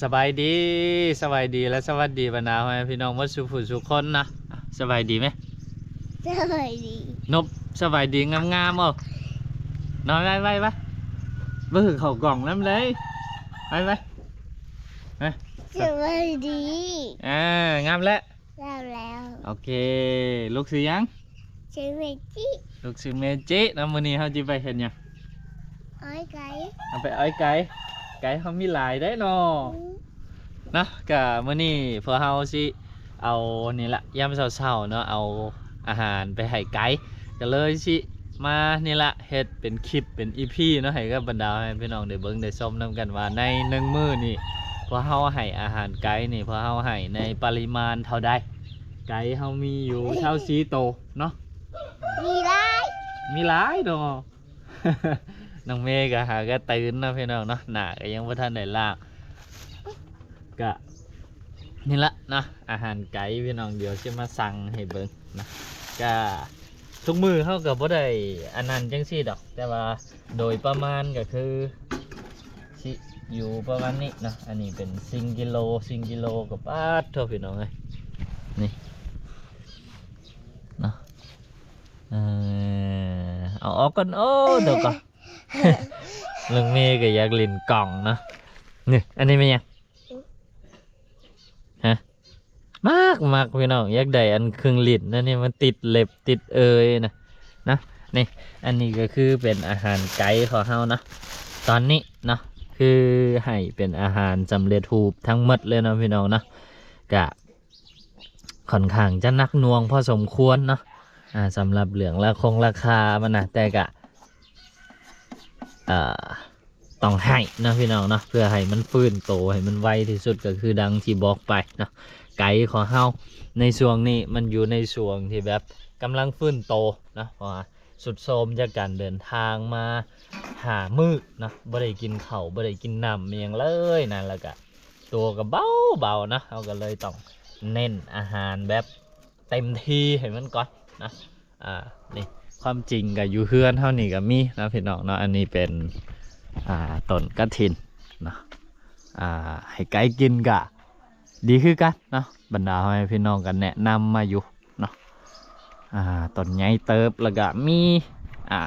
ສະບາຍດີ ສະບາຍດີ ແລະ ສະຫວັດດີບັນດາພໍ່ແມ່ພີ່ນ້ອງໝົດສູ່ຜູ້ສູ່ຄົນເນາະ. ສະບາຍດີແມະ? ສະບາຍດີ. ນົບ ສະບາຍດີງາມໆ ເອົາ ນອນໄວໆ ໄປ ເບິ່ງເຂົ້າກ່ອງນຳເລີຍ ໄປໆ ຮະ ສະບາຍດີ. ອ່າ ງາມແລ້ວ ງາມແລ້ວ. ໂອເຄ ລູກຊື່ຫຍັງ? ຊື່ເມຈິ. ລູກຊື່ເມຈິເນາະ. ມື້ນີ້ເຮົາຊິໄປເຮັດຫຍັງ? ອ້ອຍໄກ່. ເອົາໄປອ້ອຍໄກ່. ໄກ່ເຮົາມີຫຼາຍເດ້ເນາະ. ອືມ ເນາະ ກະມື້ນີ້ພວກເຮົາຊິເອົານີ້ລະ ຍາມເຊົ້າໆ ເນາະ ເອົາອາຫານໄປໃຫ້ໄກ່ ກະເລີຍຊິມານີ້ລະ ເຮັດເປັນຄລິບເປັນອີພີເນາະ ໃຫ້ກັບບັນດາພີ່ນ້ອງໄດ້ເບິ່ງໄດ້ຊົມນຳກັນວ່າ ໃນໜຶ່ງມື້ນີ້ ພວກເຮົາໃຫ້ອາຫານໄກ່ນີ້ ພວກເຮົາໃຫ້ໃນປະລິມານເທົ່າໃດ. ໄກ່ເຮົາມີຢູ່ຊາວສີ່ໂຕເນາະ. ມີຫຼາຍ ມີຫຼາຍເນາະ. ນ້ອງເມກະຫາກະຕື່ນເນາະພີ່ນ້ອງເນາະ ໜ້າກະຍັງບໍ່ທັນໄດ້ລ້າງ. ກະນີ້ລະເນາະ ອາຫານໄກ່ພີ່ນ້ອງ ດຽວຊິມາສັ່ງໃຫ້ເບິ່ງເນາະ. ກະທຸກມື້ເຮົາກະບໍ່ໄດ້ອັນນັ້ນຈັ່ງຊີ້ດອກ ແຕ່ວ່າໂດຍປະມານກະຄືຊິຢູ່ປະມານນີ້ເນາະ. ອັນນີ້ເປັນຊິງກິໂລ ຊິງກິໂລກະປາດໂທ້ພີ່ນ້ອງເອີຍ ນີ້ເນາະ. ເອີ ເອົາອອກກ່ອນ ໂອ້ ດຽວກ່ອນ ນ້ອງເມກະຢາກຫຼິ້ນກ່ອງເນາະ. ນີ້ ອັນນີ້ແມ່ນຫຍັງ? ຮະ ມັກ ມັກພີ່ນ້ອງ ຢາກໄດ້ອັນເຄື່ອງຫຼິ້ນອັນນີ້ ມັນຕິດເລັບຕິດເອີຍນະ ນະ. ນີ້ ອັນນີ້ກະຄືເປັນອາຫານໄກ່ຂອງເຮົາເນາະ ຕອນນີ້ເນາະ ຄືໃຫ້ເປັນອາຫານສຳເລັດຮູບທັງໝົດເລີຍເນາະພີ່ນ້ອງເນາະ. ກະ ຂ້ອນຂ້າງຈະໜັກໜ່ວງພໍສົມຄວນເນາະ ອ່າ ສຳລັບເລື່ອງລາຄົງລາຄາມັນນະ ແຕ່ກະ ເອີ ຕ້ອງໃຫ້ເນາະພີ່ນ້ອງເນາະ ເພື່ອໃຫ້ມັນຟື້ນໂຕໃຫ້ມັນໄວທີ່ສຸດ ກະຄືດັ່ງທີ່ບອກໄປເນາະ. ໄກ່ຂອງເຮົາໃນຊ່ວງນີ້ມັນຢູ່ໃນຊ່ວງທີ່ແບບກຳລັງຟື້ນໂຕເນາະ ເພາະວ່າຊຸດໂຊມຈາກການເດີນທາງມາຫ້າມື້ເນາະ ບໍ່ໄດ້ກິນເຂົ້າ ບໍ່ໄດ້ກິນນ້ຳອີ່ຫຍັງເລີຍນະ ແລ້ວກະ ໂຕກະເບົາໆ ເນາະ ເຮົາກະເລີຍຕ້ອງເນັ້ນອາຫານແບບເຕັມທີ່ໃຫ້ມັນກ່ອນເນາະ. ອ່າ ນີ້ ຄວາມຈິງກະຢູ່ເຮືອນເຮົານີ້ກະມີເນາະພີ່ນ້ອງເນາະ. ອັນນີ້ເປັນ ອ່າ ຕົ້ນກະຖິນເນາະ ອ່າ ໃຫ້ໄກ່ກິນກະດີຄືກັນເນາະ ບັນດາພໍ່ແມ່ພີ່ນ້ອງກະແນະນຳມາຢູ່ ເນາະ. ອ່າ ຕົ້ນໃຫຍ່ເຕີບ ແລ້ວກະມີ ອ່າ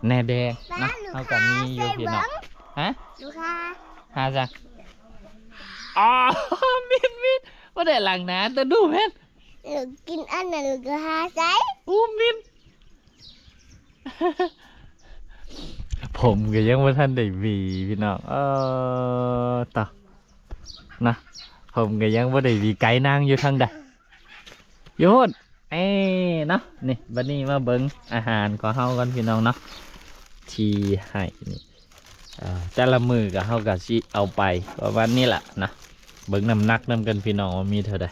ແໜແດງເນາະ ເຮົາກະມີຢູ່ພີ່ນ້ອງ. ຮະ ລູກຄ້າ ຫາຈັ່ງ ອໍ ມິນ ມິນ ບໍ່ໄດ້ລ້າງໜ້າຕົວະດູແມ່ນ ກິນອັນນັ້ນແລ້ວກະຫາໃສ່ ອູ້ ມິນ ຜົມກະຍັງບໍ່ທັນໄດ້ຫວີພີ່ນ້ອງ. ເອີ ຕາ ນະ ຜົມກະຍັງບໍ່ໄດ້ຫວີ. ໄກ່ນາງຢູ່ທາງໃດ? ຢູ່ພຸ້ນ ເອີ ເນາະ. ນີ້ ບັດນີ້ມາເບິ່ງອາຫານຂອງເຮົາກ່ອນພີ່ນ້ອງເນາະ ທີ່ໃຫ້ນີ້ ເອີ ແຕ່ລະມື້ກະ ເຮົາກະຊິເອົາໄປປະມານນີ້ລະນະ. ເບິ່ງນ້ຳໜັກນຳກັນພີ່ນ້ອງວ່າມີເທົ່າໃດ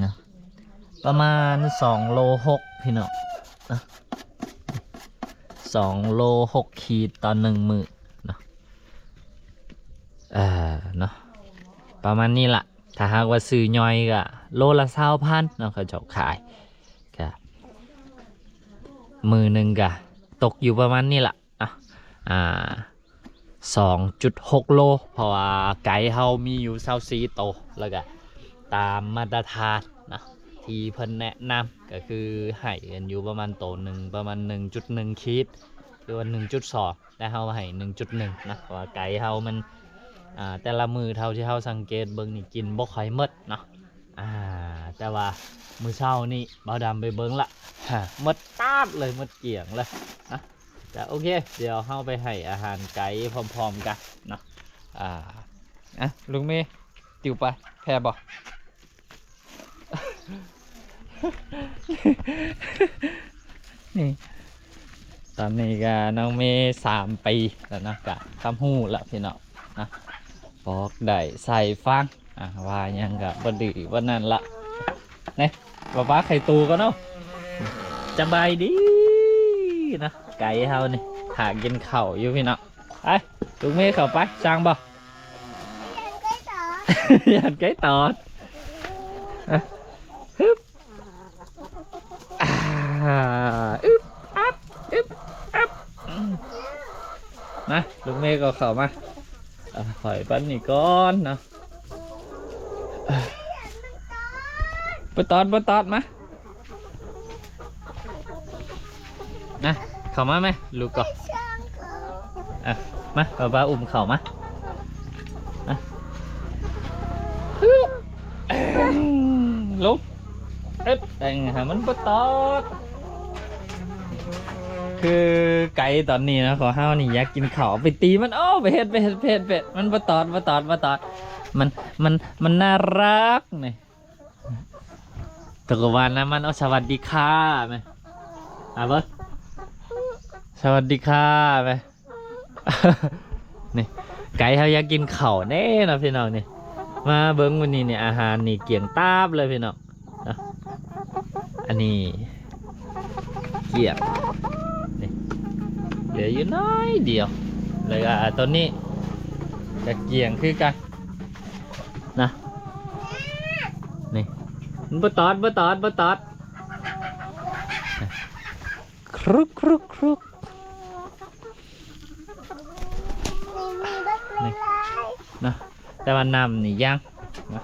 ເນາະ ປະມານສອງໂລຫົກພີ່ນ້ອງເນາະ ສອງໂລຫົກຂີດຕໍ່ໜຶ່ງມື້ເນາະ. ເອີ ເນາະ ປະມານນີ້ລະ. ຖ້າຫາກວ່າຊື້ຍ່ອຍກະໂລລະຊາວພັນເນາະ ເຂົາເຈົ້າຂາຍ ກະມື້ໜຶ່ງກະຕົກຢູ່ປະມານນີ້ລະ ອ່າ ສອງຈຸດຫົກໂລ ເພາະວ່າໄກ່ເຮົາມີຢູ່ຊາວສີ່ໂຕ ແລ້ວກະຕາມມາດຕະຖານເນາະ ທີ່ເພິ່ນແນະນຳ ກະຄືໃຫ້ກັນຢູ່ປະມານໂຕໜຶ່ງ ປະມານໜຶ່ງຈຸດໜຶ່ງຂີດ ຫຼືວ່າໜຶ່ງຈຸດສອງ ແຕ່ເຮົາໃຫ້ໜຶ່ງຈຸດໜຶ່ງນະ ເພາະວ່າໄກ່ເຮົາມັນ ອ່າ ແຕ່ລະມື້ເທົ່າທີ່ເຮົາສັງເກດເບິ່ງນີ້ ກິນບໍ່ຄ່ອຍໝົດເນາະ. ອ່າ ແຕ່ວ່າມື້ເຊົ້ານີ້ບ່າວດຳໄປເບິ່ງລະ ໝົດຕາດເລີຍ ໝົດກ້ຽງເລີຍນະ. ກະໂອເຄ ດຽວເຮົາໄປໃຫ້ອາຫານໄກ່ພ້ອມໆກັນເນາະ. ອ່າ ອ່ະ ລູກເມ ຕິວໄປ ແຜ່ບໍ່? ນີ້ ຕອນນີ້ກະນ້ອງເມສາມປີແລ້ວເນາະ ກະຄວາມຮູ້ລະພີ່ນ້ອງເນາະ ບອກໄດ້ໃສ່ຟັງ ອ່າ ວ່າຫຍັງກະບໍ່ດື້ບໍ່ນັ້ນລະ. ນີ້ ປ້າໄຂ່ຕູກ່ອນເນາະ. ສະບາຍດີເນາະ ໄກ່ເຮົານີ້ຖ້າກິນເຂົ້າຢູ່ພີ່ນ້ອງ. ໄປ ລູກເມເຂົ້າໄປ ສ້າງບໍ່? ຢ້ານໄກ່ຕອດ ຢ້ານໄກ່ຕອດ. ອ່ະ ຮຶບ ອ່າ ອຶບ ອັບ ອຶບ ອັບ. ມາ ລູກເມກໍເຂົ້າມາ. ໄປ ອ່ະ ຂ້ອຍປັ້ນນີ້ກ່ອນເນາະ. ບໍ່ຕອດ ບໍ່ຕອດ ມາ ນະ ເຂົ້າມາແມ່ ລູກກໍ ອ່ະ ມາ ປ້າປ້າອຸ້ມເຂົ້າມາ ອ່ະ ລົງ ເອີດ ໃຫ້ມັນບໍ່ຕອດ. ຄືໄກ່ຕອນນີ້ນະ ຂອງເຮົານີ້ຢາກກິນເຂົ້າ ໄປຕີມັນ ໂອ້ ໄປເຮັດ ໄປເຮັດ ໄປເຮັດ ໄປເຮັດ ມັນບໍ່ຕອດ ບໍ່ຕອດ ບໍ່ຕອດ ມັນ ມັນ ມັນໜ້າຮັກນີ້. ຕະກະວານນະມັນ ເອົາ ສະຫວັດດີຄ່າແມ່ ອ່າ ເບິ່ງ ສະຫວັດດີຄ່າແມ່. ນີ້ ໄກ່ເຮົາຢາກກິນເຂົ້າແນ່ເນາະພີ່ນ້ອງນີ້ ມາເບິ່ງມື້ນີ້ນີ້ ອາຫານນີ້ກ້ຽງຕາບເລີຍພີ່ນ້ອງເນາະ. ອັນນີ້ກ້ຽງ ນີ້ ເຫຼືອຢູ່ໜ້ອຍດຽວ ແລ້ວກໍຕົວນີ້ກໍກ້ຽງຄືກັນນະ. ນີ້ ມັນບໍ່ຕອດ ບໍ່ຕອດ ບໍ່ຕອດ ຄລຸກ ຄລຸກ ຄລຸກ ນີ້ ນະ ແຕ່ວ່ານ້ຳນີ້ຍັງນະ.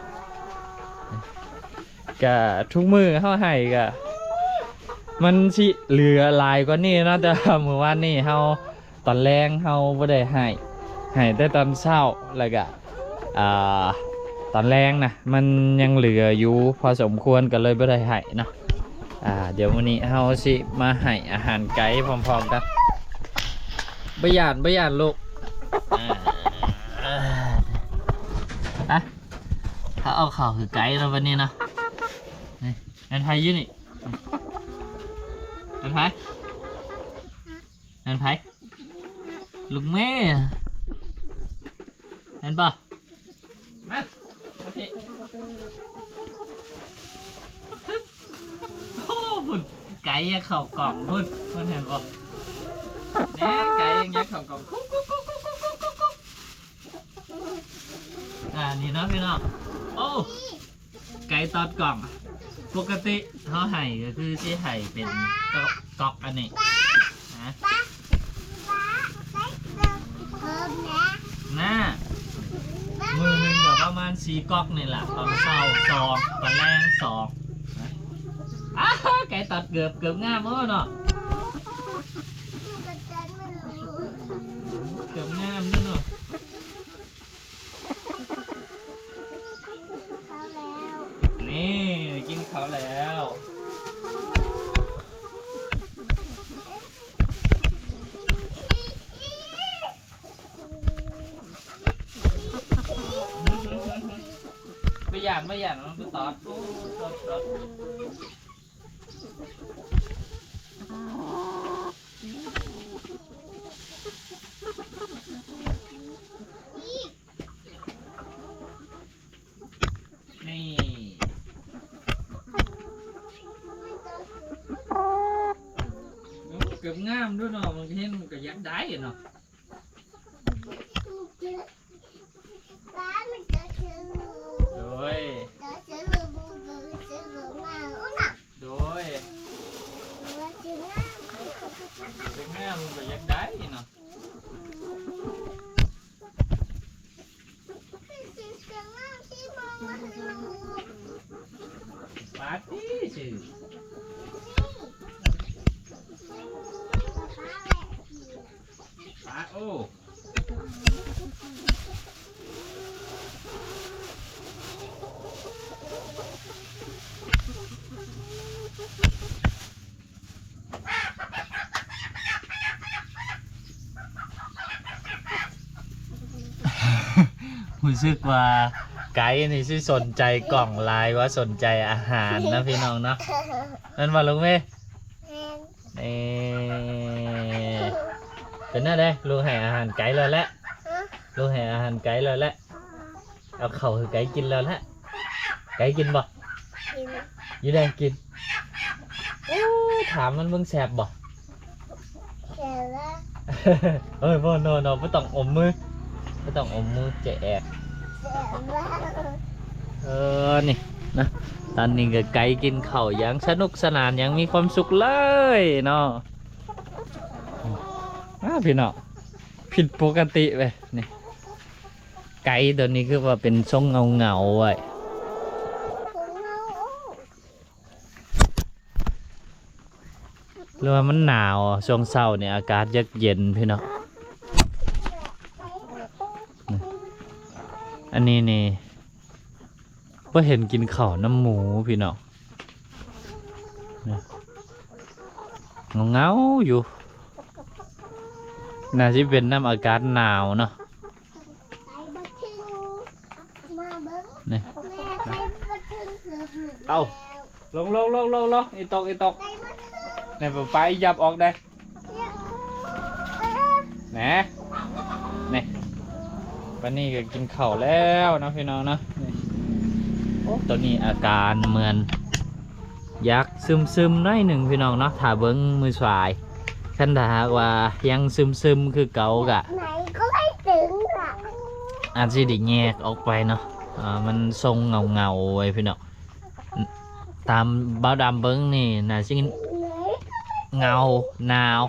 ກະທຸກມື້ເຮົາໃຫ້ກະ ມັນຊິເຫຼືອຫຼາຍກວ່ານີ້ເນາະ ແຕ່ວ່າມື້ວານນີ້ເຮົາ ຕອນແລງເຮົາບໍ່ໄດ້ໃຫ້ ໃຫ້ແຕ່ຕອນເຊົ້າ ແລ້ວກະ ອ່າ ຕອນແລງນະ ມັນຍັງເຫຼືອຢູ່ພໍສົມຄວນ ກໍເລີຍບໍ່ໄດ້ໃຫ້ເນາະ. ອ່າ ດຽວມື້ນີ້ເຮົາຊິມາໃຫ້ອາຫານໄກ່ພ້ອມໆກັນ. ບໍ່ຢ້ານ ບໍ່ຢ້ານລູກ ອ່າ ໄປ ເຮົາເອົາເຂົ້າໃຫ້ໄກ່ເນາະ ບັດນີ້ເນາະ. ນີ້ ແມ່ນໃຜຢູ່ນີ້ ແມ່ນໃຜ ແມ່ນໃຜ ລູກແມ່ ແມ່ນບໍ່ ມາ ມາພີ້ ໂອ້ ພຸ້ນ ໄກ່ເຂົ້າກ່ອງພຸ້ນ ພຸ້ນ ເຫັນບໍ່ ແນ່ ໄກ່ຍັງເຂົ້າກ່ອງ ກຸກ ກຸກ ກຸກ ກຸກ ກຸກ ກຸກ ອ່າ ນີ້ເນາະພີ່ນ້ອງ ໂອ້ ໄກ່ຕອດກ່ອງ ປົກກະຕິເຮົາໃຫ້ກໍຄືຊິໃຫ້ເປັນກອກ ກອກອັນນີ້ ຮະ ນະ ມື້ໜຶ່ງກໍປະມານສີ່ກອກນີ້ລະ ຕອນເຊົ້າສອງ ຕອນແລງສອງ ນະ. ອ້າ ໄກ່ຕອດເກີບ ເກີບງາມເນາະ ເກີບງາມເນາະ. ນີ້ ໄດ້ກິນເຂົ້າແລ້ວ ບໍ່ຢ້ານ ບໍ່ຢ້ານ ມັນບໍ່ຕອດ ໂອ້ ຕອດ ຕອດ. ນີ້ ໂອ້ ເກີບງາມເດ້ເນາະ ມັນເຫັນມັນກໍຢາກໄດ້ເນາະ. ໂດຍ ໂດຍ ເປັນງາມກໍຢາກໄດ້ເນາະ ປາຕີຊື່ ປາ ໂອ້ ຮູ້ສຶກວ່າໄກ່ນີ້ຊິສົນໃຈກ່ອງຫຼາຍກວ່າສົນໃຈອາຫານນະພີ່ນ້ອງເນາະ ແມ່ນບໍ່ລູກເມ? ແມ່ນ. ເອີ ເປັນແນວໃດ? ລູກໃຫ້ອາຫານໄກ່ແລ້ວແຫຼະ ຮະ? ລູກໃຫ້ອາຫານໄກ່ແລ້ວແຫຼະ ເອົາເຂົ້າໃຫ້ໄກ່ກິນແລ້ວແຫຼະ ໄກ່ກິນບໍ່? ກິນ ຢູ່ໃດກິນ? ໂອ້ຍ ຖາມມັນເບິ່ງແຊບບໍ່? ແຊບແລ້ວ ເອີຍ ບໍ່ ໂນ ໂນ ບໍ່ຕ້ອງອົມມື ບໍ່ຕ້ອງອົມມື ຈະແອກ ແຊບແລ້ວ ເອີ ນີ້ນະ ຕອນນີ້ກໍໄກ່ກິນເຂົ້າຢ່າງສະໜຸກສະໜານ ຢ່າງມີຄວາມສຸກເລີຍເນາະ ອ້າ ພີ່ນ້ອງ ຜິດປົກກະຕິເວີຍ ນີ້ ໄກ່ຕົວນີ້ຄືວ່າເປັນຊົງເງົາໆໄວ້ ຫຼືວ່າມັນໜາວ? ຊ່ວງເຊົ້ານີ້ອາກາດຢາກເຢັນພີ່ນ້ອງ. ອັນນີ້ນີ້ບໍ່ເຫັນກິນເຂົ້ານຳໝູພີ່ນ້ອງ. ເຫງົາໆຢູ່ ໜ້າຊິເປັນນຳອາກາດໜາວເນາະ. ນີ້ ເອົາ ລົງໆໆໆໆ ອີຕົກ ອີຕົກ ນີ້ ປ້າ ຢ່າຫຍັບອອກໄດ້ ແໜ ນີ້ ປານນີ້ກໍກິນເຂົ້າແລ້ວເນາະພີ່ນ້ອງເນາະ. ນີ້ ໂອ້ ໂຕນີ້ອາການເໝືອນຢາກຊຶມໆໜ້ອຍໜຶ່ງພີ່ນ້ອງເນາະ ຖ້າເບິ່ງມື້ສາຍ. ຄັນຖ້າຫາກວ່າຍັງຊຶມໆຄືເກົ່າກະ ອາດຊິໄດ້ແຍກອອກໄປເນາະ. ເອີ ມັນຊົງເຫງົາໆໄວ້ພີ່ນ້ອງ. ຕາມບ່າວດຳເບິ່ງນີ້ ໜ້າຊິເຫງົາໜາວ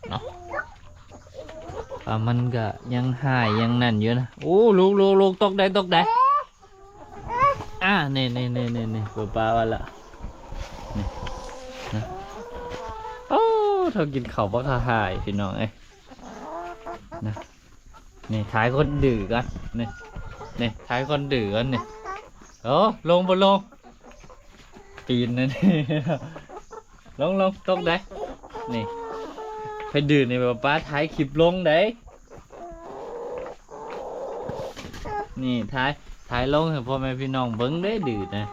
ເນາະ. ອ່າ ມັນກະຍັງຮ້າຍຍັງນັ້ນຢູ່ນະ. ໂອ້ ລູກໆໆ ຕົກໄດ໋ ຕົກໄດ໋. ອ່າ ນີ້ໆໆໆ ປ້າໆວ່າລະ ນີ້ນະ. ໂອ້ ເຮົາກິນເຂົ້າບັກຫາຍພີ່ນ້ອງເອີຍ ນະ. ນີ້ ຖ່າຍຄົນດື້ກ່ອນ ນີ້ ນີ້ ຖ່າຍຄົນດື້ກ່ອນນີ້. ໂອ້ ລົງບໍ່ລົງ ປີນນັ້ນ ລົງໆ ຕົກໄດ໋. ນີ້ ໃຜດື້ນີ້ ປ້າໆ ຖ່າຍຄລິບລົງໄດ໋. ນີ້ ຖ່າຍ ຖ່າຍລົງໃຫ້ພໍ່ແມ່ພີ່ນ້ອງເບິ່ງເດ້ ດື້ນະ.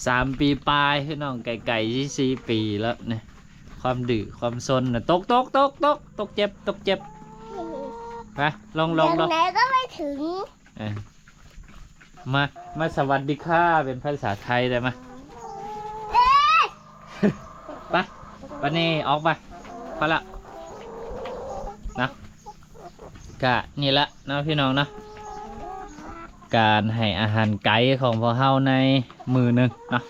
ສາມປີປາຍພີ່ນ້ອງ ໃກ້ໆຊິສີ່ປີແລ້ວນີ້. ຄວາມດື້ຄວາມຊົນນະ ຕົກໆໆໆ ຕົກເຈັບ ຕົກເຈັບ. ໄປ ລົງໆໆ ຍັງໄງກໍໄປເຖິງ. ເອີ ມາ ມາສະຫວັດດີຄ່າເປັນພາສາໄທໄດ້ມາ. ເອີ ໄປ ບາດນີ້ອອກໄປ ພໍລະນະ. ກະນີ້ລະເນາະພີ່ນ້ອງເນາະ ການໃຫ້ອາຫານໄກ່ຂອງພວກເຮົາໃນມື້ໜຶ່ງເນາະ.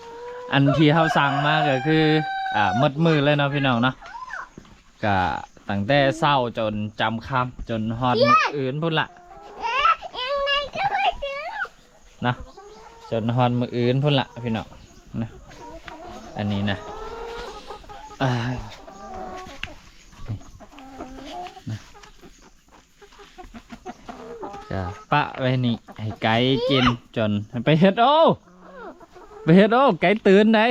ອັນທີ່ເຮົາສັ່ງມາກໍຄື ອ່າ ໝົດມື້ເລີຍເນາະພີ່ນ້ອງເນາະ. ກະຕັ້ງແຕ່ເຊົ້າຈົນຈຳຄ່ຳ ຈົນຮອດມື້ອື່ນພຸ້ນລະ ເນາະ ຈົນຮອດມື້ອື່ນພຸ້ນລະພີ່ນ້ອງນະ. ອັນນີ້ນະ ອ່າ ນະ ກະປະໄວ້ນີ້ໃຫ້ໄກ່ກິນ ຈົນໄປເຮັດ ໂອ້ ໄປເຮັດ ໂອ້ ໄກ່ຕື່ນໄດ໋.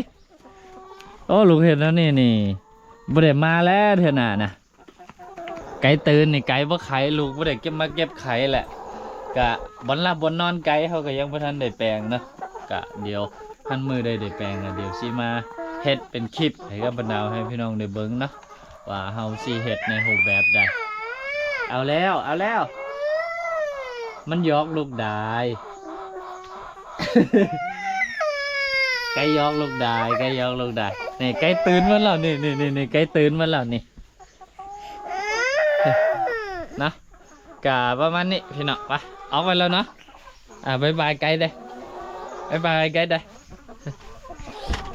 ໂອ້ ລູກເຮັດແນວນີ້ນີ້ ບໍ່ໄດ້ມາແລ້ວເທື່ອໜ້ານະ. ໄກ່ຕື່ນນີ້ໄກ່ບໍ່ໄຂ່ ລູກບໍ່ໄດ້ເກັບ ມາເກັບໄຂ່ແຫຼະ. ກະບ່ອນຫຼັບບ່ອນນອນໄກ່ເຮົາກໍຍັງບໍ່ທັນໄດ້ແປງເນາະ. ກະດຽວຄັນມື້ໃດໄດ້ແປງ ກະດຽວຊິມາເຮັດເປັນຄລິບໃຫ້ກັບບັນດາ ໃຫ້ພີ່ນ້ອງໄດ້ເບິ່ງເນາະ ວ່າເຮົາຊິເຮັດໃນຮູບແບບໃດ. ເອົາແລ້ວ ເອົາແລ້ວ ມັນຢອກລູກດາຍ ໄກ່ຢອກລູກດາຍ ໄກ່ຢອກລູກດາຍ. ນີ້ ໄກ່ຕື່ນມາແລ້ວ ນີ້ໆໆ ໄກ່ຕື່ນມາແລ້ວນີ້. ເນາະ ກະປະມານນີ້ພີ່ນ້ອງ ໄປ ອອກໄປແລ້ວເນາະ. ອ່າ ບາຍບາຍໄກ່ເດ້ ບາຍບາຍໄກ່ເດ້.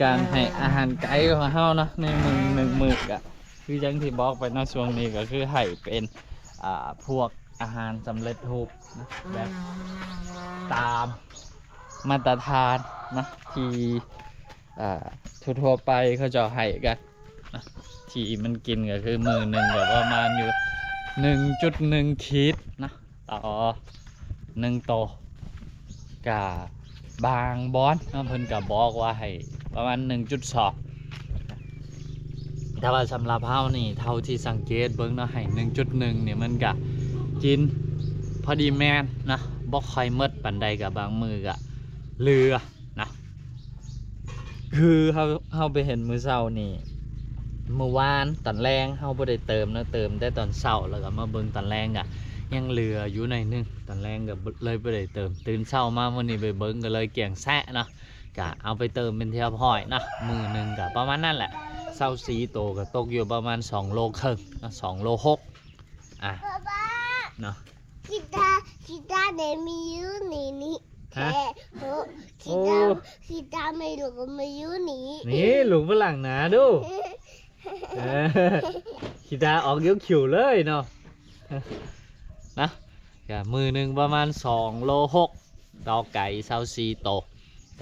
ການໃຫ້ອາຫານໄກ່ຂອງເຮົາເນາະ ໃນມື້ໜຶ່ງມື້ກະຄືຢ່າງທີ່ບອກໄປເນາະ ຊ່ວງນີ້ກໍຄືໃຫ້ເປັນ ອ່າ ພວກອາຫານສຳເລັດຮູບນະ ແບບຕາມມາດຕະຖານນະ ທີ່ ອ່າ ທົ່ວໆໄປເຂົາເຈົ້າໃຫ້ກັນນະ. ທີ່ມັນກິນກໍຄືມື້ໜຶ່ງກໍປະມານຢູ່ໜຶ່ງຈຸດໜຶ່ງຂີດເນາະ ຕໍ່ໜຶ່ງໂຕ. ກະບາງບ່ອນເນາະ ເພິ່ນກະບອກວ່າໃຫ້ປະມານໜຶ່ງຈຸດສອງ ແຕ່ວ່າສຳລັບເຮົານີ້ ເທົ່າທີ່ສັງເກດເບິ່ງເນາະ ໃຫ້ໜຶ່ງຈຸດໜຶ່ງນີ້ ມັນກະກິນພໍດີແມ່ນເນາະ ບໍ່ຄ່ອຍໝົດປານໃດ ກະບາງມື້ກະເຫຼືອ ນະ ຄືເຮົາ ເຮົາໄປເຫັນມື້ເຊົ້ານີ້ ມື້ວານຕອນແລງເຮົາບໍ່ໄດ້ເຕີມເນາະ ເຕີມແຕ່ຕອນເຊົ້າ ແລ້ວກໍມາເບິ່ງຕອນແລງກະຍັງເຫຼືອຢູ່ໜ້ອຍໜຶ່ງ ຕອນແລງກໍເລີຍບໍ່ໄດ້ເຕີມ. ຕື່ນເຊົ້າມາມື້ນີ້ໄປເບິ່ງກໍເລີຍກ້ຽງແຊະເນາະ ກະເອົາໄປເຕີມເປັນທີ່ຮຽບຮ້ອຍເນາະ. ມື້ໜຶ່ງກໍປະມານນັ້ນແຫຼະ ຊາວສີ່ໂຕ ກໍຕົກຢູ່ປະມານສອງໂລເຄິ່ງເນາະ ສອງໂລຫົກ ອ່າ ເນາະ. ກິດຕາ ກິດຕາເດມີຢູ່ນີ້ນີ້ ຮະ? ແທ້ ໂອ້ ກິດຕາ ໂອ້ ກິດຕາແມ່ລູກກໍມາຢູ່ນີ້ ນີ້ ລູກຝຣັ່ງນະດູ ເອີ. ຂີ້ຕາອອກເຂີວໆເລີຍເນາະ ນະ ກະມື້ໜຶ່ງປະມານສອງໂລຫົກ ຕໍ່ໄກ່ຊາວສີ່ໂຕ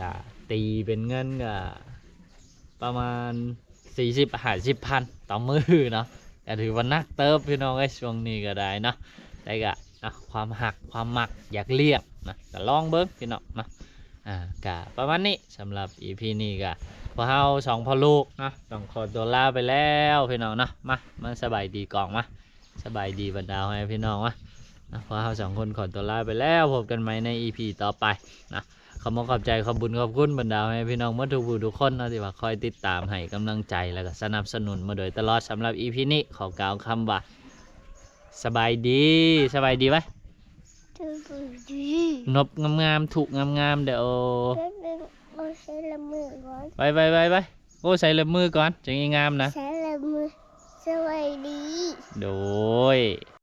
ກະຕີເປັນເງິນກະປະມານສີ່ສິບຫ້າສິບພັນຕໍ່ມື້ເນາະ ກະຖືວ່າໜັກເຕີບພີ່ນ້ອງເອີຍ ຊ່ວງນີ້ກະໄດ້ເນາະ ແຕ່ກະເນາະ ຄວາມຮັກຄວາມມັກຢາກລ້ຽງນະ ກະລອງເບິ່ງພີ່ນ້ອງເນາະ ອ່າ ກະປະມານນີ້ ສຳລັບອີພີນີ້ກະ ພວກເຮົາສອງພໍ່ລູກເນາະ ຕ້ອງຂໍຕົວລາໄປແລ້ວພີ່ນ້ອງເນາະ ມາ ມາສະບາຍດີກ່ອນ ມາ ສະບາຍດີບັນດາພໍ່ແມ່ພີ່ນ້ອງ ມາ ນະ ພວກເຮົາສອງຄົນຂໍຕົວລາໄປແລ້ວ ພົບກັນໃໝ່ໃນອີພີຕໍ່ໄປນະ ຂໍຂອບໃຈຂອບບຸນຂອບຄຸນບັນດາພໍ່ແມ່ພີ່ນ້ອງໝົດທຸກຜູ້ທຸກຄົນເນາະ ທີ່ວ່າຄອຍຕິດຕາມໃຫ້ກຳລັງໃຈ ແລ້ວກະສະໜັບສະໜູນມາໂດຍຕະຫຼອດ ສຳລັບອີພີນີ້ ຂໍກ່າວຄຳວ່າ ສະບາຍດີ ສະບາຍດີໄວ້ ສະບາຍດີ ນົບງາມໆ ທຸກງາມໆ ເດີ ໂອ້ ແປັບໜຶ່ງ ເອົາໃສ່ລະມືກ່ອນ ໄວ້ ໄວ້ ໄວ້ ໄວ້ ໂອ້ ໃສ່ລະມືກ່ອນ ຈຶ່ງງາມນະ ໃສ່ລະມື ສະບາຍດີ ໂດຍ.